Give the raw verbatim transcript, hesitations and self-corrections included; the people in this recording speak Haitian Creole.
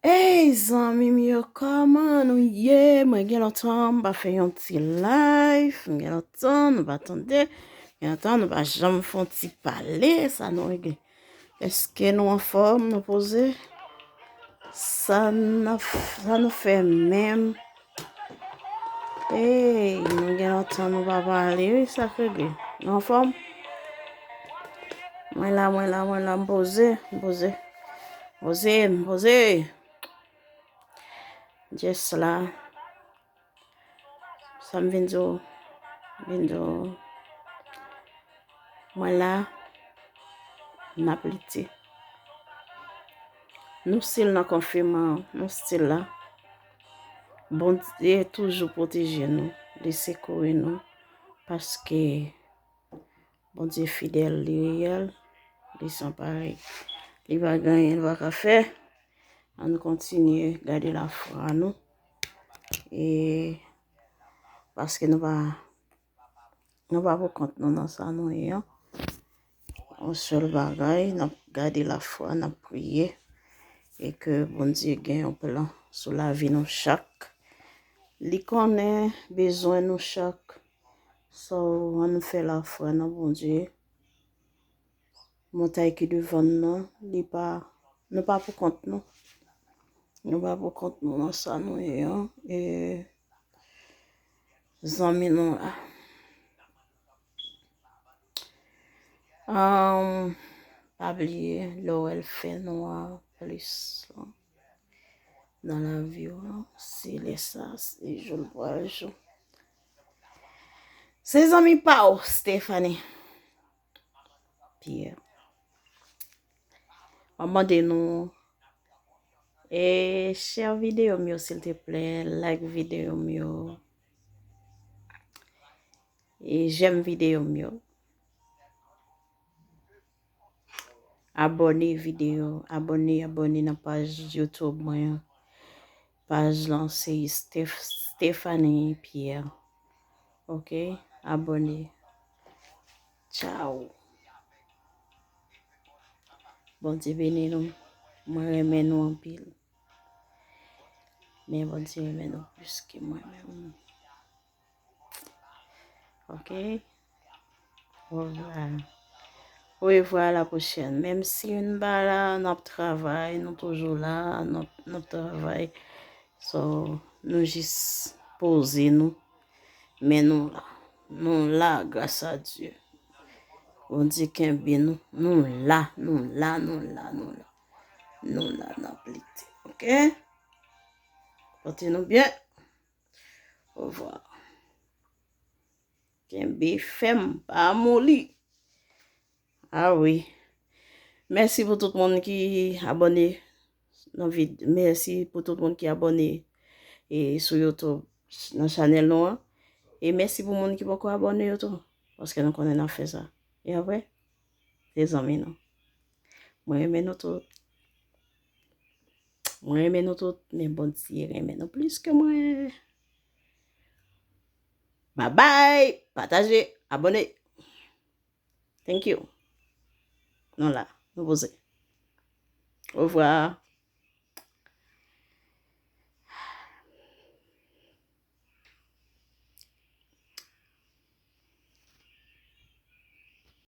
Hey zanmi m yo, kòman nou ye? Mwen gen lontan m pa fè yon ti live, mwen gen lontan nou pa tande, gen lontan nou pa janm fè yon ti pale, sa nou regle? Èske nou anfòm, nou poze? Sa n ap, sa nou fè menm? Hey, nou gen lontan nou pa pale, wi, sa k regle? Nou anfòm? Mwen la, mwen la, mwen la, m poze, m poze. Poze, m poze. Just la. Sa m vin di w, vin di w, mwen la, n ap lite. Nou still nan konfinman, nou still la. Bondye toujou pwoteje nou, li sekouri nou, paske Bondye fidèl, li reyèl, li san parèy. Li pa gen anyen li pa ka fè. Ann kontinye gade lafwa nou. E paske nou pa, nou pa pou kont nou nan sa nou ye an. Yon sèl bagay, n ap gade lafwa, n ap priye. E ke Bondye gen yon plan sou lavi nou chak. Li konnen bezwen nou chak. So, ann fè lafwa nan Bondye. Montay ki devan n nan, li pa, nou pa pou kont nou. Nou pa pou kont nou nan sa nou ye an. E zanmi nou la. Ahn, pa bliye, lè w wè l fè nwa plis nan lavi w, se lè sa, se jou l pral jou. Se zanmi pa w, Stephanie Pierre. M ap mande nou, e, share videyo m yo, silteplè, like videyo m yo, e, j'aime videyo m yo. Abòne videyo, abòne, abòne nan paj YouTube mwen an. Paj lan se Steph-, Stephanie Pierre. Ok? Abòne. Tchao. Bondye beni nou. Mwen renmen nou anpil. Men Bondye renmen nou plis ke mwen menm. Ok? Orevwa. Orevwa, a la pwochèn. Menm si n pa la, n ap travay, nou toujou la, n ap, n ap travay. So, nou jis poze nou. Men nou la. Nou la, gras a Dye. Bondye kenbe nou. Nou la, nou la, nou la, nou la. Nou la, n ap lite. Ok? Pote nou byen. Orevwa. Kenbe fèm, pa moli. Ah wi. Mèsi pou tout moun ki abòne nan vid-, mèsi pou tout moun ki abòne e sou YouTube nan chanèl nou an. E mèsi pou moun ki poko abòne yo tou, paske nou konnen n ap fè sa. E apre, se zanmi nou. Mwen renmen nou tout. Mwen renmen nou tout, men Bondye renmen nou plis ke mwen. Babay, pataje, abòne. Thank you. Nou la, nou poze. Orevwa.